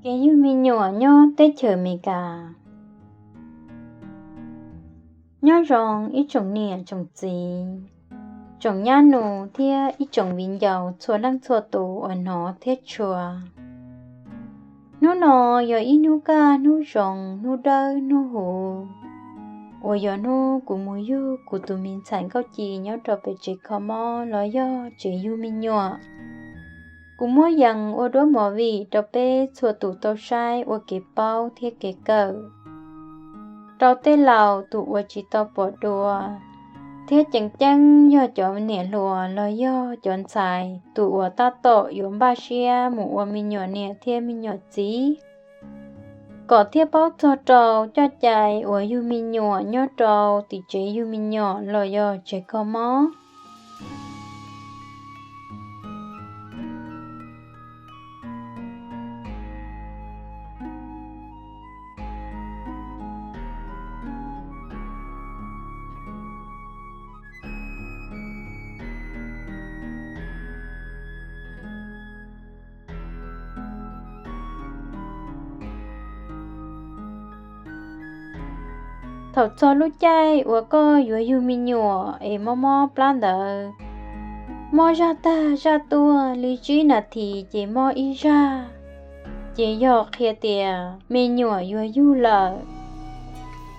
Kev yug me nyuam nyob teb chaws Amelikas. Nyob zoo ib tsoom niam tsoom txiv, tsoom nyab nus thiab ib tsoom viv ncaus txhua leej txhua tus uas hnov thiab tshua. Hnub no yog ib hnub kaj hnub zoo, hnub dawb hnub huv, uas yog hnub kuv mus yug kuv tus me ntxhais Nkauj Ci nyob rau pem tsev kho mob los yog tsev yug me nyuam. Kuv muab yees ua duab movie rau peb txhua tus tau saib ua kev paub thiab kev kawm. Rau tej laus tus uas tsis tau pom dua, thiab tseem ceeb yog cov niam hluas los yog cov ntxhais tus uas tab tom yuav npaj siab mus ua me nyuam niam thiab me nyuam txiv, kom thiaj paub txog rau coj cai uas yug me nyuam nyob rau tim tsev yug me nyuam los yog tsev kho mob. Thaum txog lub caij uas koj yuav yug me nyuam es mob mob plab ntawd, mob zaj tag zaj tuaj li tsib nas this ces mob ib zaj, ces yog qhia tias me nyuam yuav yug lawm.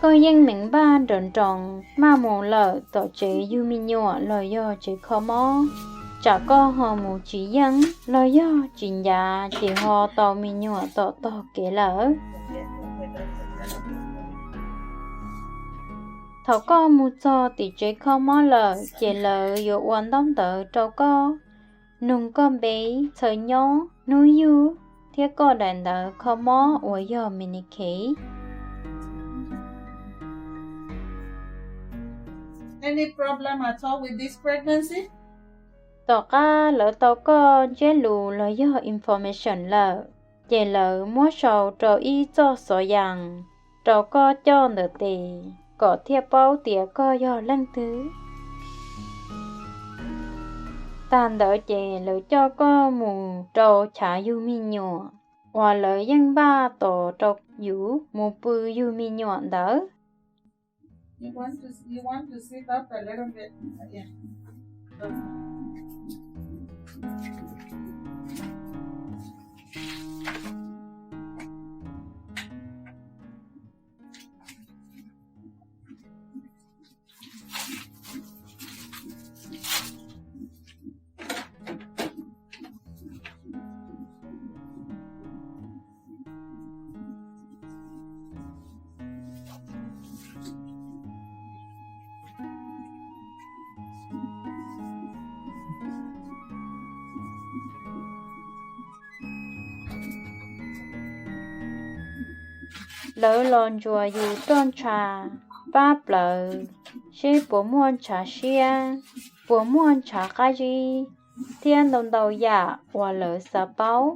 Koj yeej meem npaj nroos nroos maj mus lawm tom tsev yug me nyuam los yog tsev kho mob, tsam koj ho mus tsis yeej los yog tsis ncav ces ho tau me nyuam tom tog kev lawm. Thaum koj mus txog tim tsev kho mob lawm ces lawv yuav ua ntaub ntawv rau koj, nug koj npe, txawj nyob, hnub yug, thiab koj daim ntawv kho mob uas yog Medicaid. Tom qab lawv tau koj ntsiab lus los yog information lawm, ces lawv muab sau rau ib txoj xov yas rau koj coj ntawm tes kom thiaj paub tias koj yog leej twg. Tag ntawd ces lawv coj koj mus rau chav yug me nyuam uas lawv yeej npaj tos rau yus mus pw yug me nyuam ntawd. Lawv los ntsuas yus roj ntsha, pab plawv, seb puas muaj ntshav siab, puas muaj ntshav qab zib, thiab ntau ntau yam uas lawv xav paub.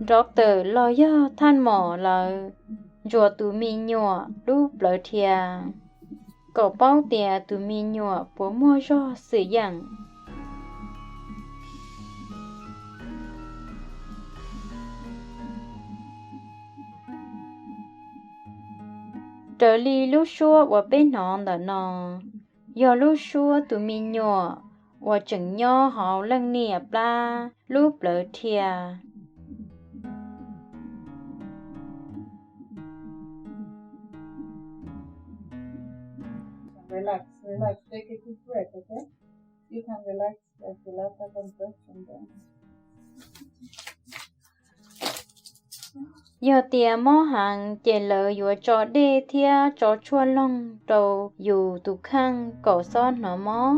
Doctor los yog thaj mom lawv ntsuas tus me nyuam lub plawv dhia kom paub tias tus me nyuam puas muaj zog xwm yeem. Raws li lub suab uas peb hnov ntawm no, yog lub suab tus me nyuam uas tseem nyob hauv leej niam plab lub plawv dhia. Relax, relax. Take a deep breath, okay? You can relax, like, relax up and breath and then Yog tias mob heev ces lawv yuav tso dej thiab tso tshuaj loog rau yus tus kheej kom xob hnov mob.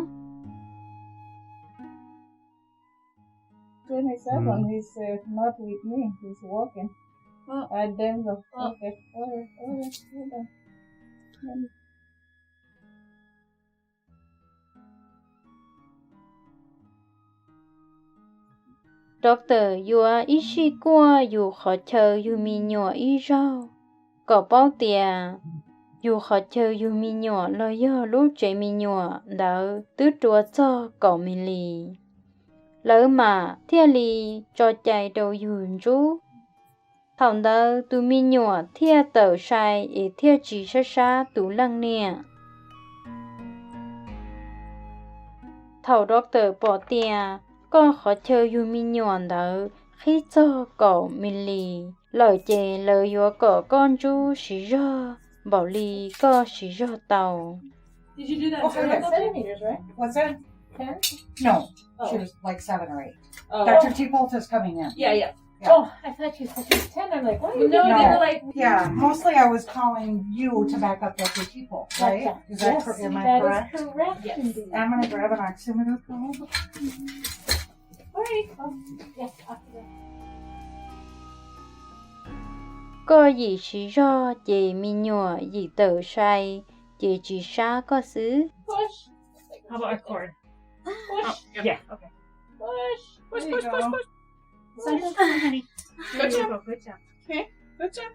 Train himself on his, uh, not with me, he's walking. Oh. I bend the, oh, okay, okay, okay, hold on. Let me Doctor yuav ib sij kuaj yus qhov chaw yug me nyuam ib zaug kom paub tias yus qhov chaw yug me nyuam los yog lub tsev me nyuam ntawd twb rua txog kaum mi li. Lawv mam thiaj li tso cai rau yus ntsub. Thaum ntawd tus me nyuam thiaj tawm sai es thiaj tsis sab sab tus leej niam. Thaum doctor pom tias koj qhov chaw yug me nyuam ntawd qhib txog kaum mi li lawm ces lawv yuav kom koj ntsub siv zog npaum li koj siv zog tau. Did you do that? Oh, I got centimeters, right? What's that? Ten? No, she was like seven or eight. Oh. Doctor T-Pulse is coming in. Yeah, yeah. Yeah. Oh, I thought you said she was ten. I'm like, what are you doing? No, no, no, like, yeah, mostly I was calling you to back up Doctor T-Pulse, right? Gotcha. Is that cor-, am I correct? Yes, that is correct indeed. I'm gonna grab an oximeter for a moment. All right. Oh, yes, oximeter. Koj yim siv zog ces me nyuam yim tawm sai, ces tsis sab koj xwb. Push. How about our cord? Push. Oh, yeah, okay. Push. Push, push, push, push. There you go. Push, push, push, honey. Good job. There you go, good job. Okay, good job.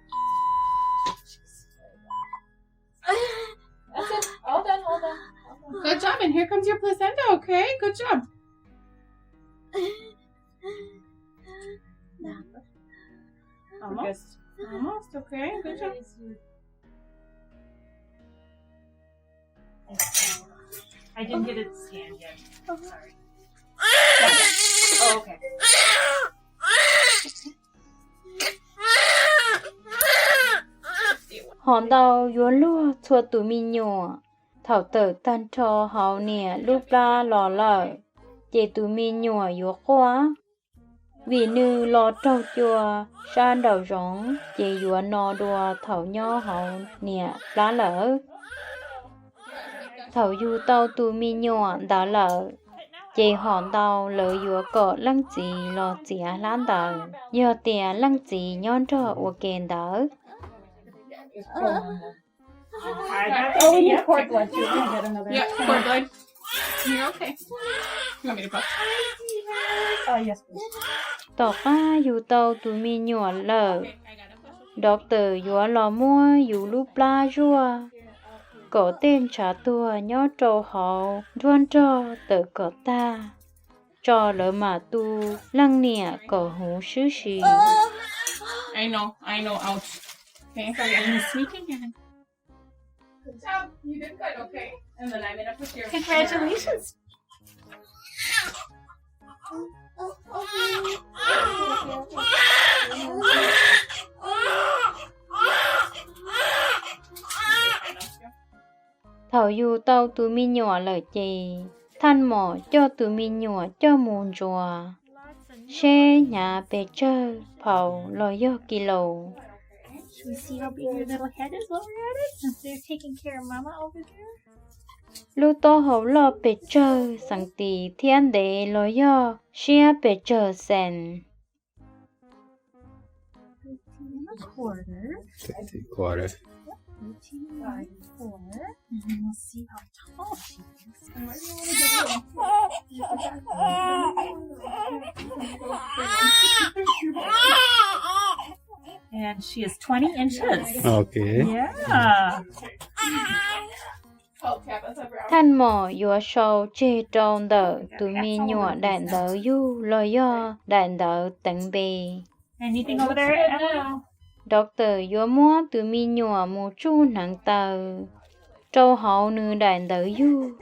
That's it. All done, all done, all done. Good job, and here comes your placenta, okay? Good job. Almost. Almost, okay, good job. I didn't get it scanned yet. Sorry. Oh, okay. Hom ntau yuav luag txhua tus me nyuam. Thaum tawm tag nrho hauv niam lub plab los lawm, ces tus me nyuam yuav quaj. Vim nws los raug cua sab nraum zoov, ces yuav no dua thaum nyob hauv niam plab lawm. Thaum yug tau tus me nyuam ntawd lawm, ces hom ntau lawv yuav kom leej txiv los txiav hlab ntawd, yog tias leej txiv nyob nrog ua ke ntawd. Oh, we need cord blood too. We're gonna get another. Yeah, cord blood. You're okay. You want me to push? Oh, yes, please. Tom qab yug tau tus me nyuam lawm, doctor yuav los muab yus lub plab zuaj kom tej ntshav tuag nyob rau hauv nruab nrog tawm kom tag, tso lawv mam tu leej niam kom huv swb si. I know, I know, ouch. Okay, sorry, I'm gonna sneak in here. Good job. You did good, okay? And then I'm gonna put your Congratulations. Thaum yug tau tus me nyuam lawm ces, thaj mom coj tus me nyuam coj mus ntsuas, seb hnyav pes tsawg phaus los yog kis laus. Should we see how big your little head is while we're at it, since they're taking care of Mama over there? Lub taub hau loj pes tsawg xees tis thiab ntev los yog siab pes tsawg xees. Fifteen and a quarter. Fifteen quarter. Yep, fifteen by four. And then we'll see how tall she is. And where do you want to go? She is twenty inches. Okay. Yeah. Thaj mom yuav sau tseg rau ntawm tus me nyuam daim ntawv yug los yog daim ntawv teev npe. Anything over there, Emma? Doctor yuav muab tus me nyuam mus tsuj hneev taw rau hauv nws daim ntawv yug,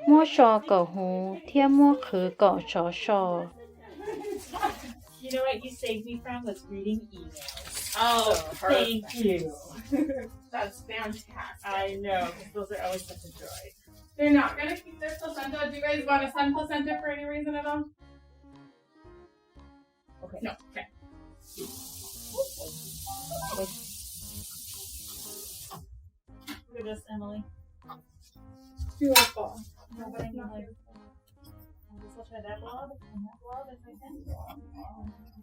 muab so kom huv thiab muab qhwv kom sov so. You know what you saved me from was reading emails. Oh, so, thank you. That's fantastic. I know, 'cause those are always such a joy. They're not gonna keep their placenta. Do you guys want a sun placenta for any reason at all? Okay. No. Okay. Look at this, Emily. Beautiful. No, but I mean, like, I guess I'll try that blob and that blob if I can.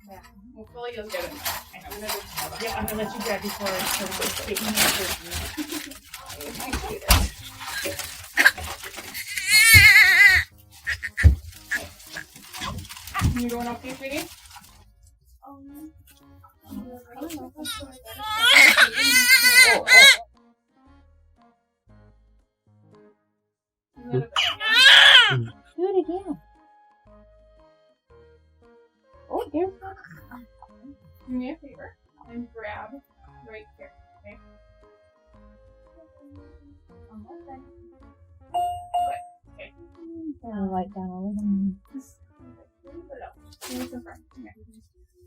Yeah. Hopefully you'll get it. I know. I'm gonna, yeah, I'm gonna let you grab before I start taking your surgery. I appreciate it. You doing okay, sweetie? Do it again. Oh, there's one. Do me a favor and grab right here, okay? On this side. Good. Okay. Gonna write down a little more. Just a little bit up. Here's the front. Okay.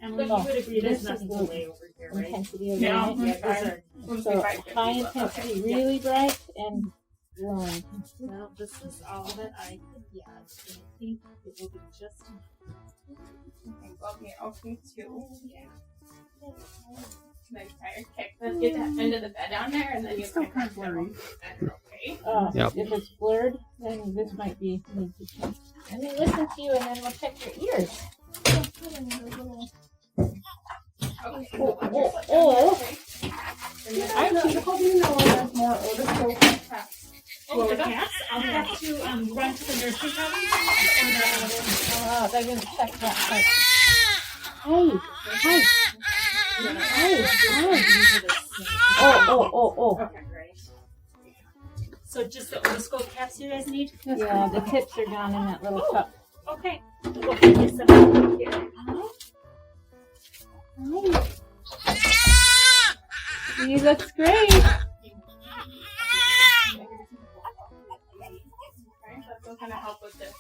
And Lily would agree there's nothing to lay over here, right? Intensity of light. Yeah, those are, so high intensity, really bright, and glowing. Well, this is all that I could get. I think it will be just fine. I think we'll be okay too. Yeah. Can I try your kick? Let's get that end of the bed down there, and then you'll kind of blurry. Okay. Uh, yep. If it's blurred, then this might be need to change. Let me listen to you, and then we'll check your ears. Okay. Or, or, or, I don't know, Nicole, do you know where there's more otoscope? Oh, the cats? I'll have to, um, run to the nursery home. And, uh, uh, they're gonna check that part. Hey, hey. Hey, hey. Oh, oh, oh, oh. Okay, great. So just the otoscope caps you guys need? Yeah, the tips are down in that little cup. Okay. We'll get this up here. Hi. He looks great. Okay, that's gonna help with this.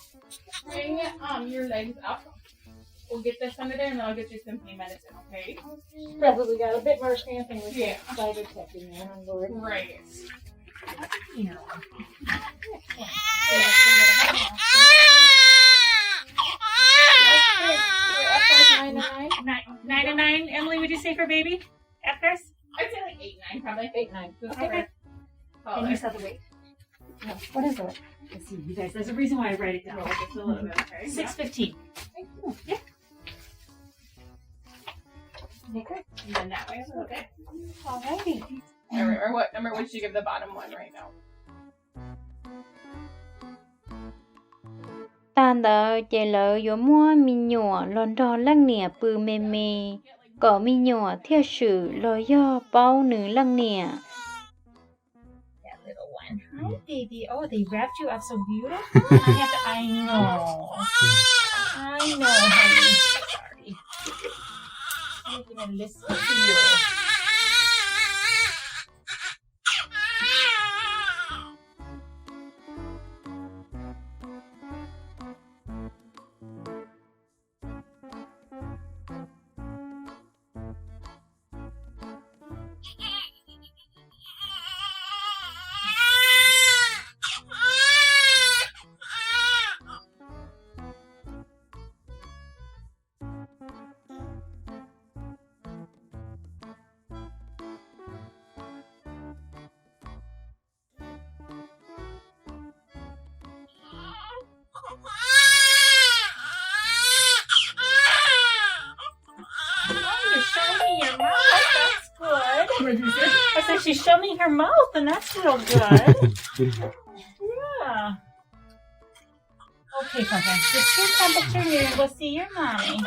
Bring, um, your legs up. We'll get this under there and then I'll get you some pain medicine, okay? Probably got a bit more cramping with the spider check in there, huh, Lord? Right. Nine to nine? Nine, nine to nine, Emily, would you say for baby? At first? I'd say, like, eight, nine, probably. Eight, nine. Okay. And you saw the weight. No. What is it? Let's see, you guys, there's a reason why I write it down. Just a little bit, okay? Six fifteen. Yeah. Okay. And then that way a little bit. Alrighty. Or, or what number would you give the bottom one right now? Tag ntawd ces lawv yuav muab me nyuam los nrog leej niam pw me me, kom me nyuam thiaj swm los yog paub nws leej niam. That little one. Hi, baby. Oh, they wrapped you up so beautiful. I have to, I know. I know, honey. Sorry. I'm gonna listen to you. Oh, you're showing me your mouth. That's good. What did you say? I said she's showing me her mouth, and that's real good. Yeah. Okay, Pumpkin. Just your temperature here, and we'll see your mommy.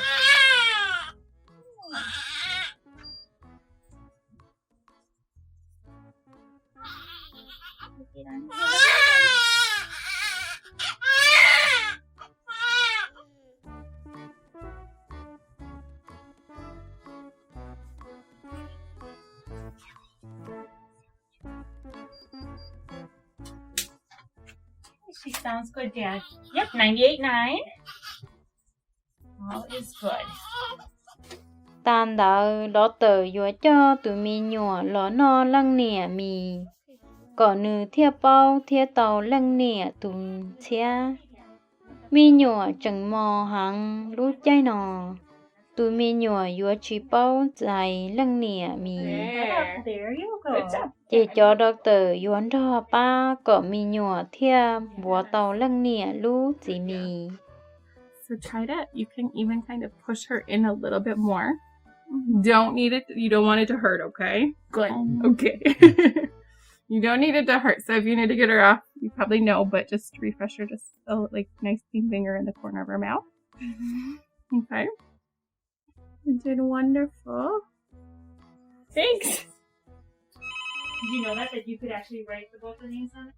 She sounds good, Dad. Yep, ninety-eight nine. All is good. Tas ntawd, doctor yuav coj tus me nyuam los noj leej niam mis, kom nws thiaj paub thiab tau leej niam tus txhiab. Me nyuam tseem mos heev lub caij no, tus me nyuam yuav tsis paub txais leej niam mis. There. Good job. Ces cov doctor yuav nrog pab kom me nyuam thiaj npuav tau leej niam lub txiv mis. So try to, you can even kind of push her in a little bit more. Don't need it, you don't want it to hurt, okay? Good. Okay. You don't need it to hurt, so if you need to get her off, you probably know, but just refresh her, just a, like, nice clean finger in the corner of her mouth. Okay. You did wonderful. Thanks. Did you know that, that you could actually write the both of these on?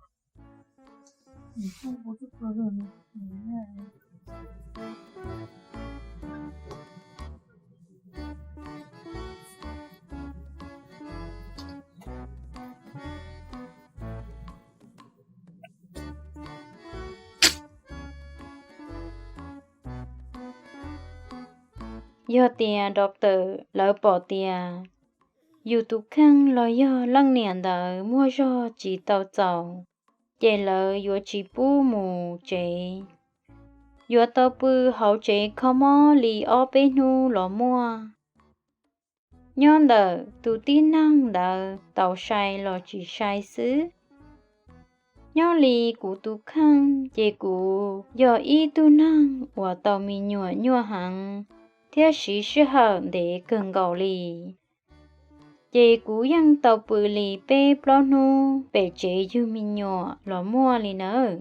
Yog tias doctor lawv pom tias yus tus kheej los yog leej niam ntawd muaj zog tsis tau txaus, ces lawv yuav tsis pub mus tsev. Yuav tau pw hauv tsev kho mob li ob peb hnub los muaj. Nyob ntawm tus tib neeg ntawd tau sai los tsis sai xwb. Nyob li kuv tus kheej ces kuv yog ib tug neeg uas tau me nyuam nyuaj heev thiab siv sij hawm ntev kawg nkaus li. Ces kuv yeej tau pw li peb plaub hnub pem tsev yug me nyuam los muaj li nawb.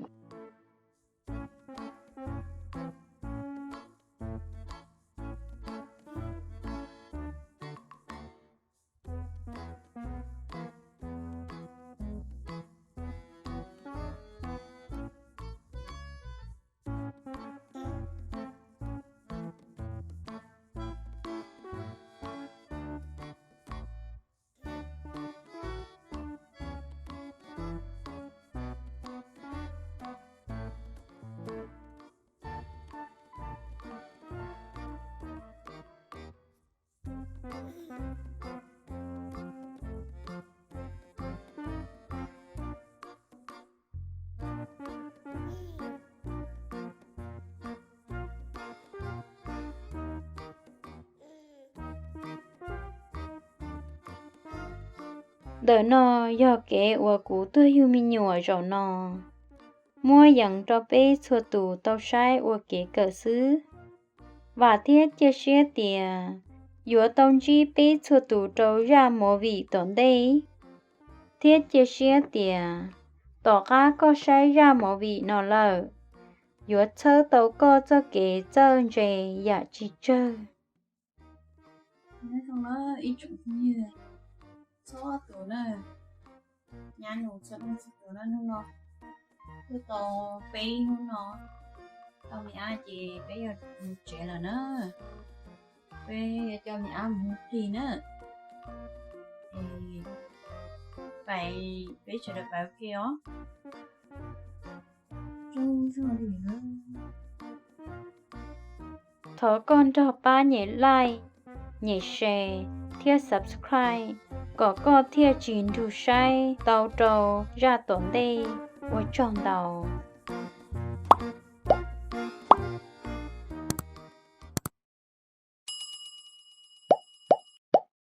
Ntawm no yog kev uas kuv tuag yug me nyuam zaum no. Muab yees rau peb txhua tus tau saib ua kev kawm xwb. Vam thiab cia siab tias yuav tau ntsib peb txhua tus rau zaj movie tom ntej, thiab cia siab tias tom qab koj saib zaj movie no lawm, yuav txhawb tau koj txoj kev txawj ntse yam tsis tsawg. Nyob zoo na ib tsoom phooj ywg txhua tus na, nyab nus txhua leej txhua tus na, hnub no twb tau peb hnub no tau me ab ces peb yuav mus tsev lawm na. Peb yuav coj me ab mus plig na. Pais, peb sawv daws pais ua ke os. Thov koj nrog pab nyem like, nyem share thiab subscribe kom koj thiaj tsis nrug saib tau rau zaj tom ntej. Ua tsaug ntau.